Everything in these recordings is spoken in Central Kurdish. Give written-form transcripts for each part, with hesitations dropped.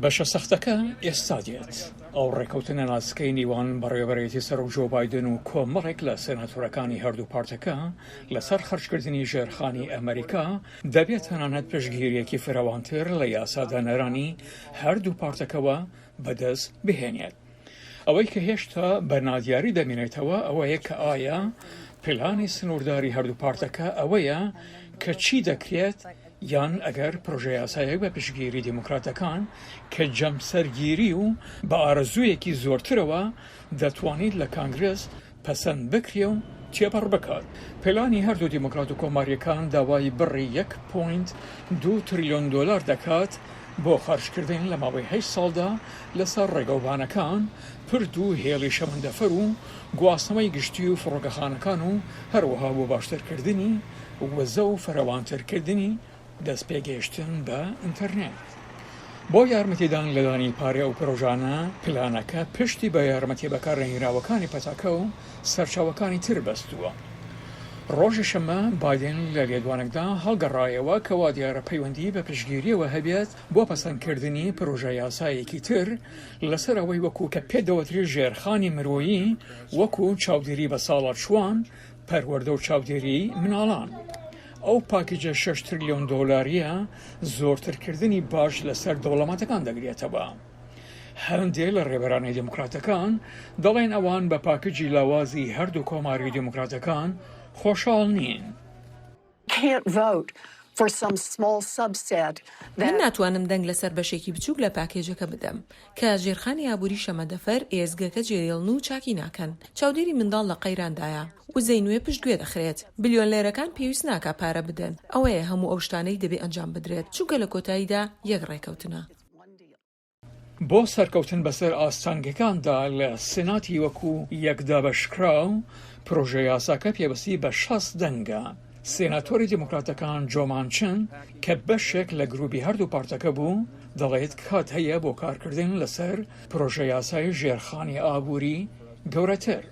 بەشە سەختەکە ئێستا دێت. ئەو ڕێکەوتنە ناسکەی نیوان بەڕێوەبەرێتی سەرۆک جۆ بایدن و کۆمەڵێک لە سێناتۆرەکانی هەردوو پارتەکە لەسەر خەرجکردنی ژێرخانی ئەمریکا دەبێت تەنانەت پشتگیرییەکی فراوانتر لە یاسادانەرانی هەردوو پارتەکەوە بەدەست بهێنێت. ئەوەی کە هێشتا بە نادیاری دەمێنێتەوە ئەوەیە کە ئایا پلانی سنوورداری هەردوو پارتەکە ئەوەیە کە چی دەکرێت یان ئەگەر پرۆژەیاسایەک بە پشتگیری دیموکراتەکان کە جەمسەرگیری و بە ئارەزوویەکی زۆرترەوە دەتوانیت لە کانگرێس پەسەند بکرێ و تێپەڕ بکات. پلانی هەردوو دیموکرات و کۆمارییەکان داوای بڕی یەک پۆینت دوو تریلیۆن دۆلار دەکات بۆ خەرجکردن لە ماوەی هەشت ساڵدا لەسەر ڕێگەوبانەکان، پرد و هێڵی شەمەندەفەر و گواستنەوەی گشتی و فڕۆکەخانەکان و هەروەها بۆ باشترکردنی وزە و فراوانترکردنی دەستپێگەیشتن بە ئینتەرنێت. بۆ یارمەتیدان لە دانی پارەی ئەو پرۆژانە، پلانەکە پشتی بە یارمەتیە بەکارنەهێنراوەکانی پەتاکە و سەرچاوەکانی تر بەستووە. ڕۆژی شەممە بایدن لە لێدوانێکدا هەڵگەڕایەوە کە وا دیارە پەیوەندی بە پشتگیرییەوە هەبێت بۆ پەسەندکردنی پرۆژە یاسایەکی تر لەسەر ئەوەی وەکو کە پێدەوترێت ژێرخانی مرۆیی وەکو چاودێری بەساڵاچووان، پەروەردە و چاودێریی مناڵان. ئەو پاکێجە شەش ترلیۆن دۆلارییە زۆرترکردنی باج لەسەر دەوڵەمەندەکان دەگرێتەوە. هەندێ لە ڕێبەرانی دێموکراتەکان دەڵێن ئەوان بە پاکێجی لاوازی هەردوو کۆماری و دێموکراتەکان خۆشحاڵ نین. من ناتوانم دەنگ لەسەر بەشێکی بچووک لە پاکێجەکە بدەم، کە ژێرخانی ئابووری شەمەندەفەر، ئێزگەکە جێدێڵن و چاکی ناکەن. چاودێری منداڵ لە قەیراندایە. وزەی نوێ پشتگوێ دەخرێت. بلیۆنلێرەکان پێویست ناکا پارە بدەن. ئەوەیە هەموو ئەو شتانەی دەبێ ئەنجام بدرێت، چونکە لە کۆتاییدا یەک ڕێکەوتنە. بۆ سەرکەوتن بەسەر ئاستەنگەکاندا لە سێناتی وەکو یەک دابەشکراو، پرۆژەیاساکە پێویستی بە 60 دەنگە. سێناتۆری دیموکراتەکان جۆ مانچن کە بەشێک لە گروپی هەردوو پارتەکە بوو، دەڵێت کات هەیە بۆ کارکردن لەسەر پرۆژەیاسای ژێرخانی ئابووری گەورەتر.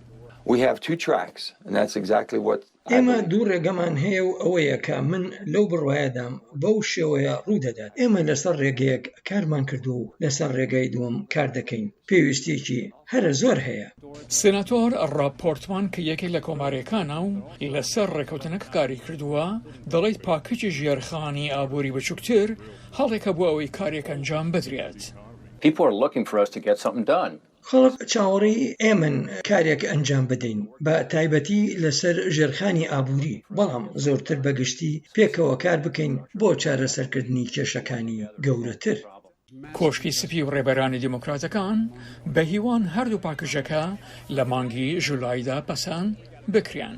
ئێمە دوو ڕێگەمان هەیە و ئەوەیە کە من لەو بڕوایەدام بەو شێوەیە ڕوودەدات. ئێمە لەسەر ڕێگەیەک کارمان کردووە و لەسەر ڕێگای دووەم کار دەکەین. پێویستییەکی هەرە زۆر هەیە. سێناتۆر ڕاب پۆرتمان کە یەکێک لە کۆمارییەکانە و لەسەر ڕێککەوتنەکە کاری کردووە، دەڵێت پاکێجی ژێرخانی ئابووری بچووکتر هەڵێکە بۆ ئەوەی کارێک ئەنجام بدرێت. خەڵک چاوەڕێی ئێمەن کارێک ئەنجام بدەین، بە تایبەتی لەسەر ژێرخانی ئابووری، بەڵام زۆرتر بە گشتی پێکەوە کار بکەین بۆ چارەسەرکردنی کێشەکانی گەورەتر. کۆشکی سپی و ڕێبەرانی دیموکراتەکان بە هیوان هەردوو پاکژەکە لە مانگی ژولایدا پەسەند بکرێن.